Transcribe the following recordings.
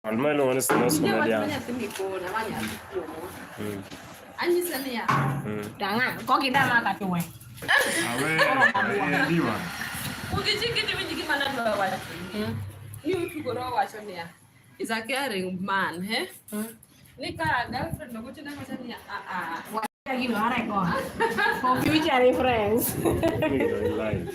An ma iluongo ni Sinos Comedian. Anyise niya. Tanga, koki dama katuwe. Awe, diwa. Ukichiki winji gima nadwa wacho. Ni utugore owacho niya. Is a caring man, he? Ni ka girlfriend ogochone wacho niya, ah ah. Gino arecord. For future reference. Nigga live.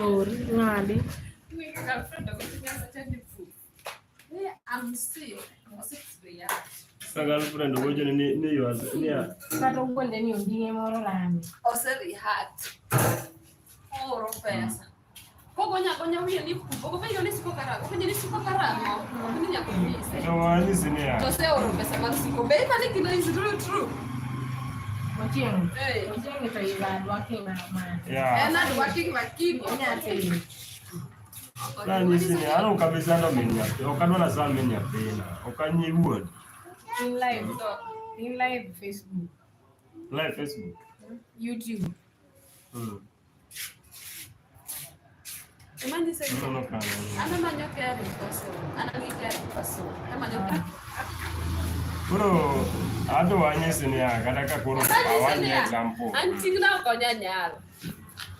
Or ng'adi. Ni ka girlfriend ogochone wacho ni fu. Ni I'm sick. I'm sick to the yacht. Sa girlfriend ogochone ni you are ni a Kata wuonde ni onding'e moro rami. Ose react. Ooro pesa. Kogonya gonya wiye ni pu. Ogopenjo ni siko karang'o. Openjo ni siko karang'o. Ok ni nyaka onyise. to wanyisi ni a To oseoro pesa mar siko. Be imani gino is true true. Ochieng'. Eh. Ochieng' to is a working man. yeah. En adworking lakini. Onya timo. Nanyisi ni an ok abi sando min nyathi, ok adwa nasand min nyathina, ok anyi wuon. In live. In live Facebook. Live Facebook. YouTube. Imanyise Nono kanyo. An amanyo caring person. An an gi caring person. Amanyo Koro adwa wanyisi ni a kata ka koro Anyise awany niya, example. An ting'na ok onya nyalo.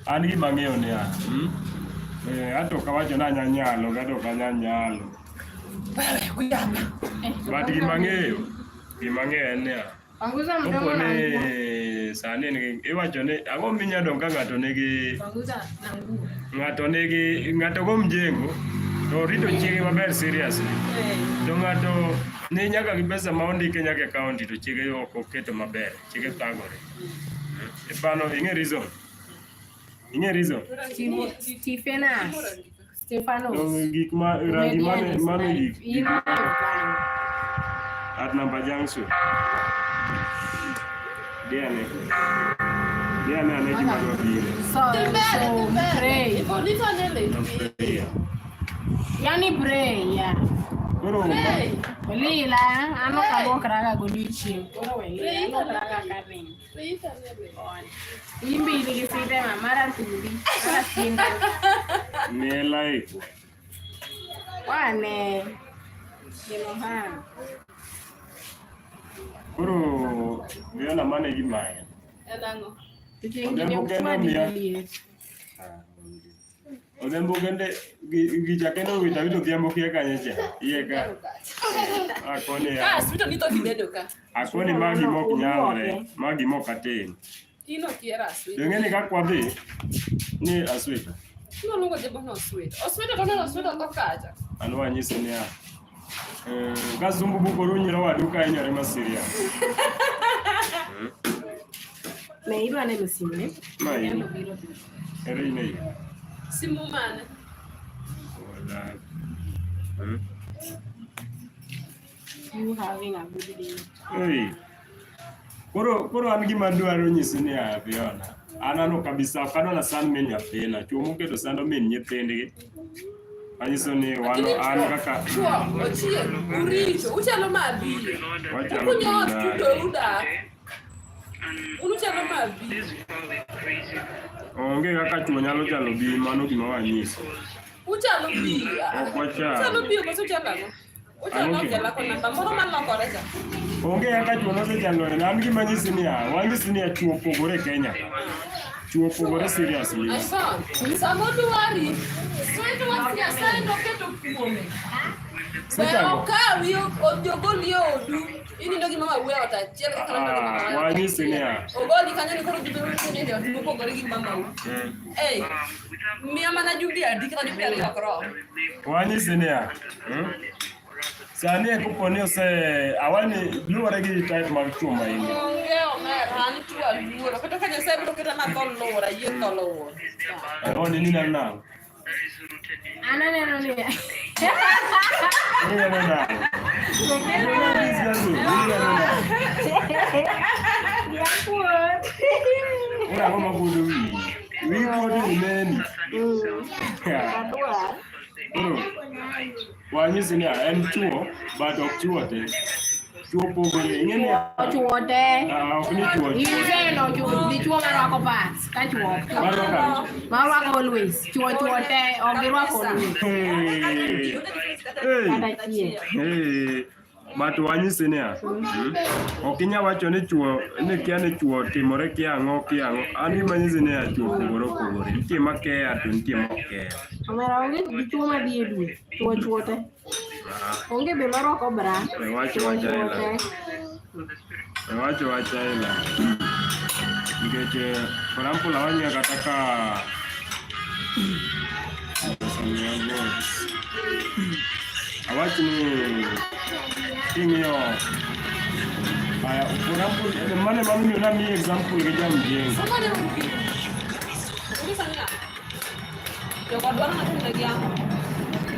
An gima ang'eyo niya, Eh, ato ok awacho ni anya nyalo kata ok anya nyalo. But gima ang'eyo en niya, Panguza mdomo kopo na nguo. ni sani en gi, iwacho ni ang'o minya dong' ka ng'ato nigi Panguza na nguo. ng'ato nigi ng'ato go mjengo to orito chiege maber seriously. To ng'ato ni nyaka gi pesa ma ondike nyaka e county to chiege ok oketo maber, chiege thagore. Ipano ing'e reason? Ing'e reason? Stephenas. Stephanos. Dong gik ma rangi mane mane gik In live kanyo. at number junction. Diane. Diane ane gima dwa biro. So pray. Iponito nele. Prayer. Yani pray, yeah. Koro Pray. Welila, an ok aluokraga godiochieng'. Koro welila, aluokraga kanindo. Imbi in gi sitema mara thuri, mara sinda. ne like. Wane. Gino ha. Koro Diana mane gima en. En ang'o? Chieng' Odhiambo gini kende ok omiya. liet. Odhiambo kende gicha kende owito awito odhiambo kia kanye cha. Iye ka. Akoni Ka aswito ni to kibedo ka. akoni ma gima ok nyalre, ma gima ok atim. In ok ihero aswito. Ing'e ni kaka wadhi ni aswito. Noluongo jebo ni oswito. Oswito to neno oswito tho kacha. An wanyisi niya. Ka zumbu bukoro nyiro wadu ka hinyore ma serious. Ne idwa neno simu ne? Ma in. Nyalo biro. Ere in e iye. Simu mane? Wala. You having a good day. Ei. Koro an gima dwaro nyisi niya Fiona. An ano kabisa ok adwa nasand min nyathina. Chuo moketo sando min nyithindgi. Anyiso ni wan an kaka Chuo, ochieng', uricho, uchalo mabiyo. wachalo Ukunyo ot nade. tuto udak. Un uchalo mabiyo. Onge kaka chuo nyalo chalo bi mano gima wanyiso. Uchalo biyo. Ok wachal. Uchalo biyo koso uchalo ang'o? Uchalo Ang'o kendo? jalako namba moro malokore cha. Onge kaka chuo nosechalore. An gima nyisi niya, wanyisi niya chuo opogore e Kenya ka. Chuo opogore seriously. Aison, sama odwari, sweet wach Nyasaye noketo kuome. Sweet Ber ang'o? okawi odhi ogoli e odu. Inindo gi mama wuoyo ot achiel kaka nindo gi mama Ah, wuoyo. wanyisi niya. Ogoli kanyo ni koro gibedo nindo e ot mopogore gi mamau. Ei, miya mana jumbe adi kata jumbe ariyo ok rom. Wanyisi niya. Sani e kopo ni ose awani luwore gi type mag chuo ma in. Onge omera, an tuo aluoro. Kata ka Nyasaye biro keta natho luora, yie tho luora. Awani ni neno nang'o? An aneno ni Ineno nang'o? Ineno nang'o? Jakuot. Koro ang'o makuodo wiyi? Wiyi kuodo ni neni. Adwar. Koro wanyisi ni en chuo but ok chuo te. Chuo pogore. Ing'e ni Chuo te. Ah, ok ni chuo. Ineno dichuo marwako pants ka chuo ok chuo. Marwako ang'o? Marwako always. Chuo chuo te ok girwako always. Hey. Hey. Kata chiel. Hey. But wanyisi niya, ok inyal wacho ni chuo ni kia ni chuo timore kia ang'o kia ang'o. An gima nyisi niya chuo opogore opogore. Nitie ma keya to nitie ma ok keya. Omera onge dichuo madhi e dwe. Chuo chuo te. Onge be marwako bra. We wacho Chuo wach chuo aila. te. We wacho wach aila. Nikech for example awanya kata ka awach ni king'iyo aya for example mane mamiyo namiyi example gi jamjengo. Sasa ni mpi. Ungisa nina. Jokodwa ng'ato nigi ang'o?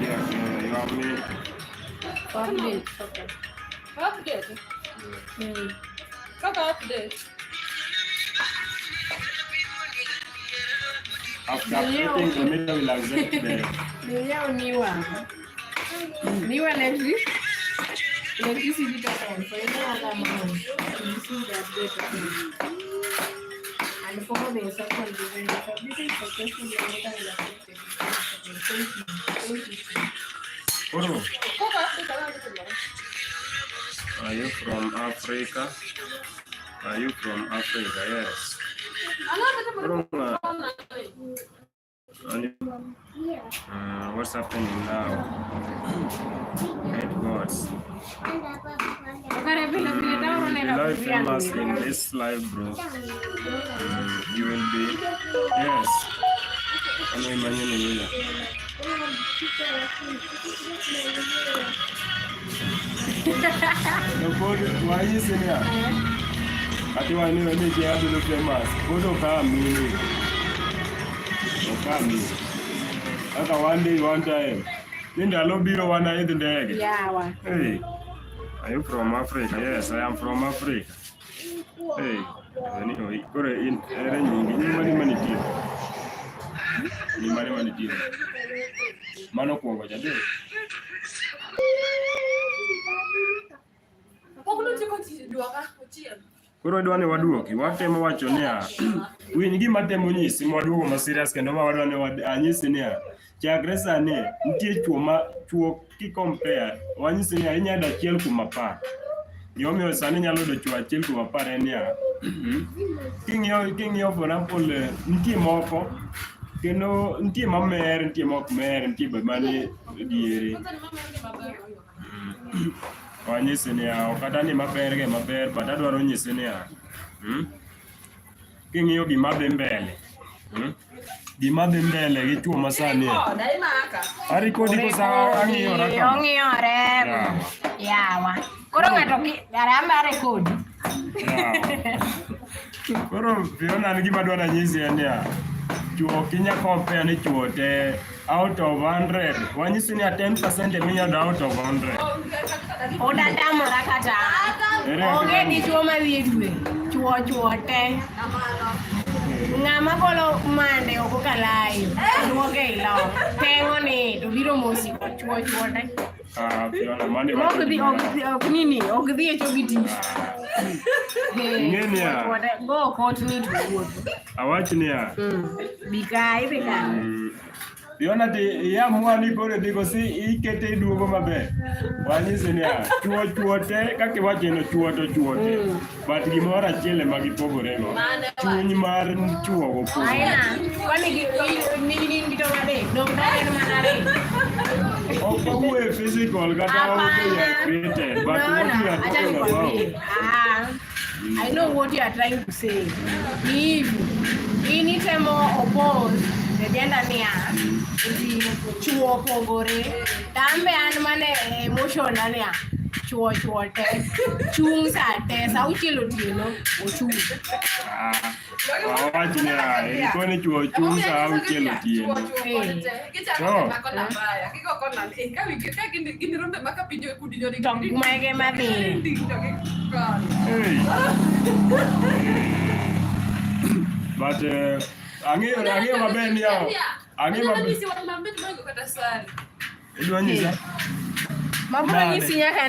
Yeah, you are me. Update. Okay. Update. Kaka update. After updating the meter will accept the Ninyao niwa. Niwa electricity token. For any other amount, you receive the update token. And follow the instruction given. If updating successfully, your meter will accept the token. Thank you. Thank you. Koro, Kaka update ang'o timore? are you from Africa? Are you from Africa? Yes. Ang'o matimore? Koro what's happening now? Head gods. Kare pile pile taoro neno Live famous in this life, bro. You will be. Yes. Ano imagine nila. No, pod wanyisi niya. Ati wani ni je abedo famous. Pod ok amini. Ok amini. Kaka one day, one time. Ni ndalo biro wanaidh ndege. Yawa. Hey, are you from Africa? Yes, I am from Africa. Hey, ani koro in ere nyingi, nying mane manitie? Nying mane manitie? Mano kuongo cha be. Pok notieko tich dwoka ochiel. Koro idwa ni waduoki, watemo wacho niya, winj gima atemo nyisi mwaduogo ma serious kendo ma wadwa ni anyisi niya, chakre sani nitie chuo ma chuo ki compare, wanyisi niya inya yudo 1 kuom 10. Gimomiyo sani inyalo yudo chuo 1 kuom 10 en niya, king'iyo for example nitie moko kendo nitie mamer, nitie mok mer, nitie be manie diere. Kwanza ni mama yule maber. Wanyisi niya, ok kata ni maber ge maber, but adwaro nyisi niya, King'iyo gima dhi mbele, Gima dhi mbele gi chuo masani. Koda imaka. Arikodi kosa ang'iyora kama? Ong'iyore. Yawa. Yawa. Koro ng'ato ki garama rekodi. Yawa. Koro Fiona an gima adwaro nyisi en niya, chuo ok inya compare ni chuo te out of 100. Wanyisi niya 10% ema inyalo out of 100. Odatamora kata. Ere Onge kaka- dichuo madhi e dwe. Chuo chuo te. Ng'ama golo mande oko kalayo. Duoke ilo. Teng'o ni to biro mosi chuo chuo te. Ah, Fiona, mano Ok dhi ok dhi ok nini ok dhi e chogi tich. Ing'e niya. Chuo te go kot ni to wuoth. Awach niya, Bi ka idhi ka. Fiona ti iamua ni koro idhi kosi ikete iduogo maber. Wanyisi niya, chuo chuo te kaka iwacho no chuo to chuo te. But gimoro achiel ema gipogore go. Mane Chuny mar chuo go pogore. Aina. Kwani gi ni gi tong' adek. Dong' to en mana ariyo. Ok wawuoye physical kata how they are created, but No, what no, we are acha talking about. nikwambie. Ah, I know what you are trying to say. Ni hivi. In itemo oppose the gender niya eti chuo opogore. To an be an mana e emotion na niya chuo chuo te. Chung' sa te sa auchiel otieno ochung'. Ah, wawach niya, ikoni chuo chung' sa auchiel otieno. No. To mege madhi. Hey. But ang'eyo maber niya, ang'eyo maber. Idwa nyisa? Mabro Nade? nyisi nyaka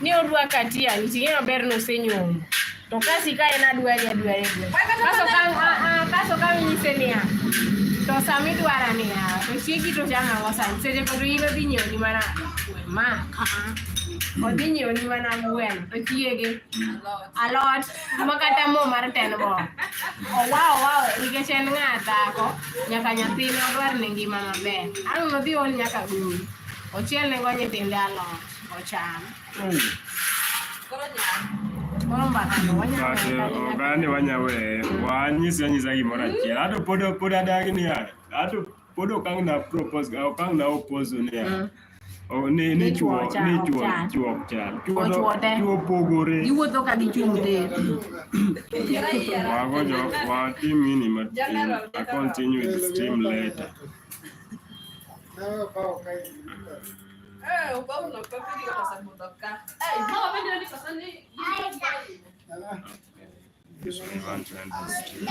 ni orwak atia nikech ing'e maber ni osenyombo. To kasi ka en adwari adwari adwari. Kaso ka ah, ah, kaso ka inyise niya To sama idwara niya, to chiegi to chamo ang'o sani? Seche go to in odhi nyiewoni mana maka. Odhi nyiewoni mana gweno, to chiege alot ma kata mo mar ten bob. Owawo owawo nikech en ng'a dhako, nyaka nyathine odwar ne ngima maber. Ang' nodhi ol nyaka gowi. Ochiel ne go nyithinde alot, ocham. Koro nyar. Koro mbaka no wanyalo But weyo kanyo ok an ni wanyaweye, wanyisi anyisa gimoro achiel. Ato pod adagi niya, ato pod ok ang' na propose, ok ang' na oppose niya. Oh, ni Ni chuo chuo ni ok chuo chal. chuo ok chal. Chuo Ok to chuo te. chuo pogore. Giwuotho ka gichung' tir. Yiera yiera. Wago jo watim gini matin. General, I general. continue with the stream later. Eh, ubao no pepe digo pasa ka. Eh, no, venye ni pasa ni. This one, want to end the stream.